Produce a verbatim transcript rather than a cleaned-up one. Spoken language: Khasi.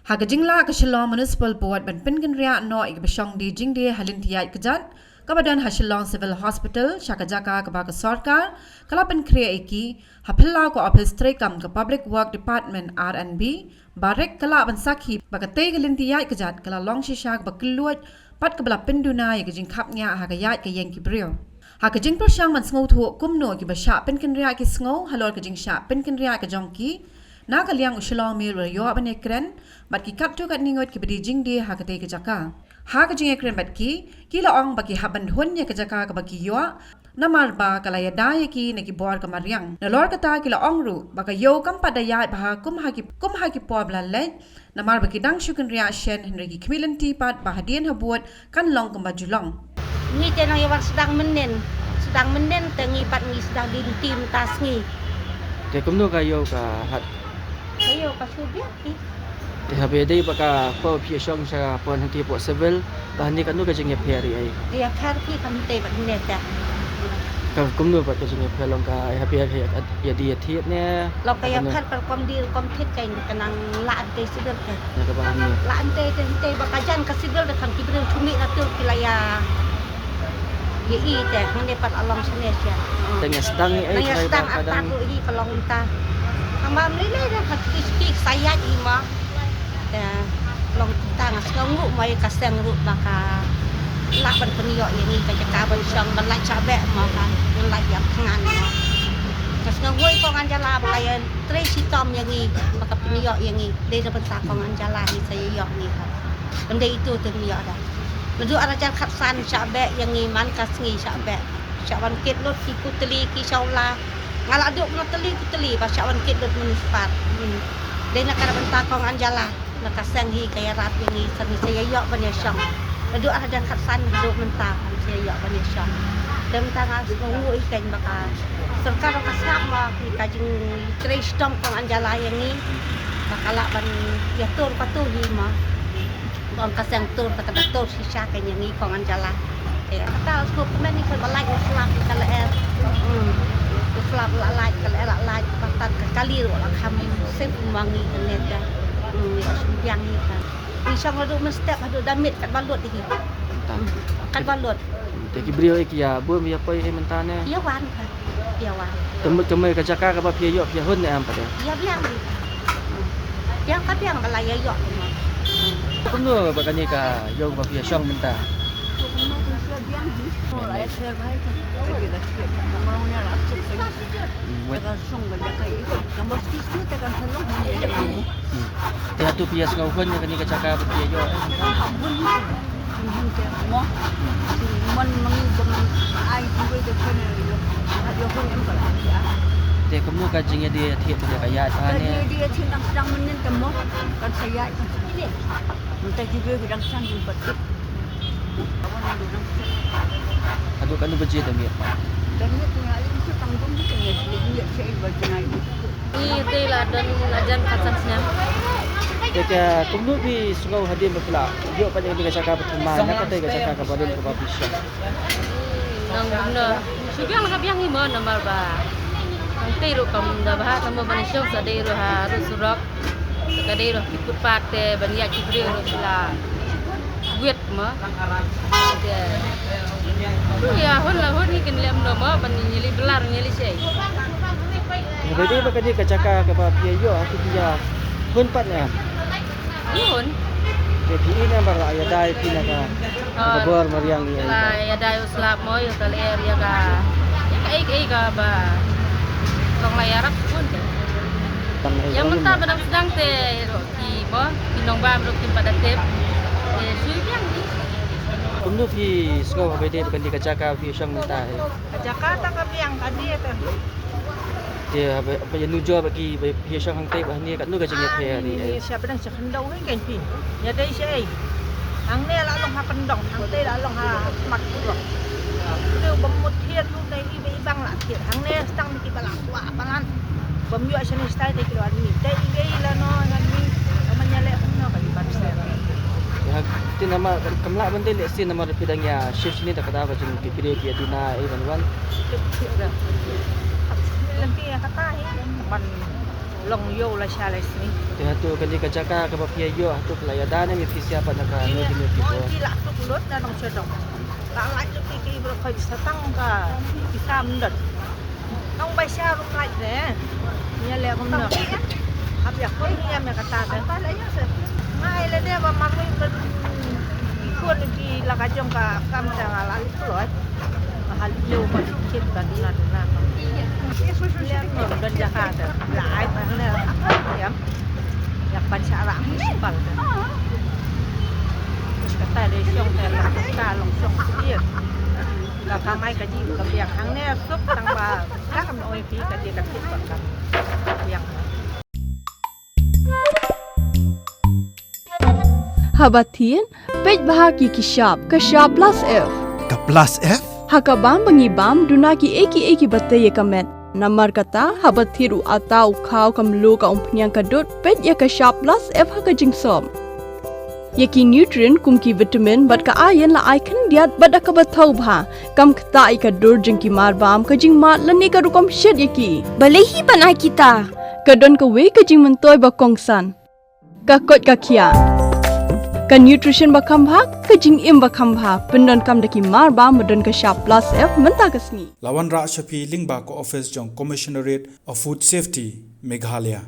Ha ka jinglah ka Shillong Municipal Board ban pynkynriah noh ïa kiba shong die jingdie ha lynti ïaid kjat kaba don ha Shillong Civil Hospital sha ka jaka kaba ka sorkar ka la pynkhreh ïa ki, ha phyllaw ka ophis treikam ka Public Work Department R and B, ba rek ka lah ban sakhi ba katei ka lynti ïaid kjat ka la long shisha kaba kylluid bad kaba la pynduna ïa ka jingkhapngiah ha ka ïaid ka ïeng ki briew. Ha ka jingpyrshang ban sngewthuh kumno kiba shah pynkynriah ki sngew halor ka jingshah pynkynriah ka jong ki na ka liang u Shillong Mail u la ïoh ban ïakren bad ki katto katne ngut kiba die jingdie ha katei ka jaka. Ha ka jingïakren bad ki, ki la ong ba ki hap ban hun ïa ka jaka kaba ki ïoh, namar ba ka la ïada ïa ki na ki bor ka mariang. Nalor kata ki la ong ruh ba ka ïew kam pat da ïaid bha kum ha ki, kum ha ki por ba la leit, namar ba ki dang shu kynriah shen, hynrei ki khmih lynti pat ba hadien habud kan long kumba ju long. Ngi te nang ïa wan sdang mynnin, sdang mynnin te ngi pat ngi sdang die lynti mynta sngi. Te kumno ka ïew ka hat? Ka ïew ka shu biang hi. Te haba ïadei bad ka por phi ïa shong sha por hangtei hapoh civil, bad hangne katno ka jingïapher ïa i? Ïapher phi kam tei bad hangne te. Ka kumno bad ka jingïapher long ka, haba ïa, ïa, ïa die ïa thied ne? Long ka ïapher pat rukom die rukom thied ka, ka nang lah hangtei civil te. Ïa kaba hangne. Lah hangtei te, hangtei ba ka jan ka civil te kan ki briew shu mih na tur ki la ïa Ïa i te, hangne pat la long shane sha. Te ngi sdang i, ngi sdang, ka dang, ata tu i ka long ta. Haba mlei lei da ka kiski sa ïaid i ma. Te long ta nga sngewnguh ma ïa ka seng ruh ba ka lah ban pynïoh ïa ngi ka jaka ban shong ban lait shah beh ma ka, ban lait ïa thngan ma. Nga sngewnguh ïa kong Anjala ba ka ïa trei shitom ïa ngi ba ka pynïoh ïa ngi. Dei da bynta kong Anjala ngi sa ïoh ngi ka. Ym dei itu te ngi ïoh da. Naduh ar hajar khatsan shah beh ïa ngi man ka sngi shah beh. Shah wan kit lut ki putli ki shawla. Nga la duh na tylli ki tylli ba shah wan kit lut municipal. Hmm. Dei na ka bynta kong Anjala na ka seng hi ka ïarap ïa ngi sa ngi sa ïa ïoh ban ïa shong. Naduh ar hajar khatsan haduh mynta ngi sa ïa ïoh ban ïa shong. Te mynta nga sngewnguh ïa kane ba ka sorkar ka sngap ma ki ka jingtrei shitom kong Anjala ïa ngi. Ba ka lah ban ïa tur katu hi ma. Kong ka seng tur ta ka da tur shisha ka ïa ngi kong Anjala. Te kata u sngewkmen ïa ka ba lait u slap ïa ka lyer. Hmm. U slap la lait ka lyer la lait ba tat ka kali ruh la kham sep ma ngi ka net da. Hmm, ïa u sngewbiang ïa ka. Ngi shong haduh mynstep haduh da miet kat ba lut hi. Kat ba lut. Te ki briew ïa ki ïa bun ïa poi ïa mynta ne? Ïa wan ka. Ïa wan. Te mut ka mei ka jaka kaba phi ïa ïoh phi ïa hun ne em pat de? Ïa biang. Biang ka biang ka la ïa ïoh. Kumno ba kane ka ïoh ba phi ïa shong mynta? Hmm. Te hato phi ïa sngewhun ïa kane ka jaka ba phi ïa ïoh? Te kumno ka jingïadie thied ka ïaid ha ne? Haduh katno baje da miet? Ngi te la don la jan khatsan snem. Te ka kumno phi sngew hadien ba phi la ïoh pat ïa ka jaka ba thymmai na katei ka jaka kaba don kaba phi shong? Nang kumno shu biang la ka biang hi mo namar ba hangtei ruh kam da bha tang mo ban shong sa dei ruh ha ruh surok. Ka dei ruh ki footpath te ban ïa ki briew ruh ki la wit mo. Te ruh ïa hun la hun hi kin lem no mo ban ïa li blar ïa li sei. Ba dei ba ka dei ka jaka kaba phi ïa ïoh ha ki phi ïa hun pat ne. Ïa hun. Te phi i ne ba la ïa dai phi na ka. Ka bor mariang ïa. La ïa dai u slap mo ïa ka lyer ïa ka. Ïa ka ei ei kaba. Tang la ïa rap hun te. Tang ei. Ïa mynta ba dang sdang te. Ki mo, ki nongbam ruh kim pat da tip. Te shu biang hi. Kumno phi sngew haba dei ba kane ka jaka phi shong mynta hi? Ka jaka ta ka biang ka dei te. Te haba, haba ïa nujor ba ki ba phi shong hangtei ba hangne katno ka jingïapher ïa i? Sha ba dang sha khyndew hi kein phi. Ïa dei sha ei. Hangne la long ha kyndong, hangtei la long ha smat kyndong. Briew ba mut thied ruh dei i ba i bang la thied. Hangne tang kiba la kwah palat. Bym ïoh shane shatai te ki la wan mih. Te i gei la no ngan mih. Ka man ïaleh kumno ka i ban ser. Ïa, te namar kam lah ban dei lehse namar phi dang ïa shift shane te kata ka jingkitkhlieh ki ïa duna i ban wan. Lehse ïa kata hi ban Long ïoh la sha lai sngi. Te hato kane ka jaka kaba phi ïoh hato ka la ïada ne me phi sia pat na ka ne ki ne ki bor. Ki la tuk lut na nong sha dong. La lait lut ki ki bro khoi sa tang ka ki sam dot. Nong bai sha rum lait ne. Nia le kum no. Hap ïa kon nia me kata te. Ngai le de ba marwei ba ki kon ki la ka jong ka kam ta la lait lut. Hal ïew ba kit ba duna duna. Liang non don jaka te. La ai pa ne. Ïa. Ïa pan sha ra municipal te. Terus kata de shong te la kata long shong sendiri. Ka kamai ka ji ka biang hangne sup tang ba ka kam oi pi ka ji ka kit ba ka biang. Haba thied, peit bha ki ki shap, ka shap plus F. Ka plus F? Ha ka bam ba ngi bam, duna ki ei ki ei kiba tei ïa ka met. Namar kata, haba thied u ata u khaw ka mluh ka umphniang ka dud, peit ïa ka shap plus F ha ka jingsop. Ïa ki nutrient kum ki vitamin bad ka iron la ai khyndiat bad da kaba thaw bha. Kam ktah ïa ka dur jong ki mar bam, ka jingmad lane ka rukom shet ïa ki. Balei hi ban ai kita? Ka don kawei ka jingmyntoi ba kongsan. Ka koit ka khiah. Ka nutrition ba kham bha, ka jingim ba kham bha, pyndonkam da ki mar bam ba don ka shap plus F mynta ka sngi. La wanrah sha phi lyngba ka office jong Commissionerate of Food Safety, Meghalaya.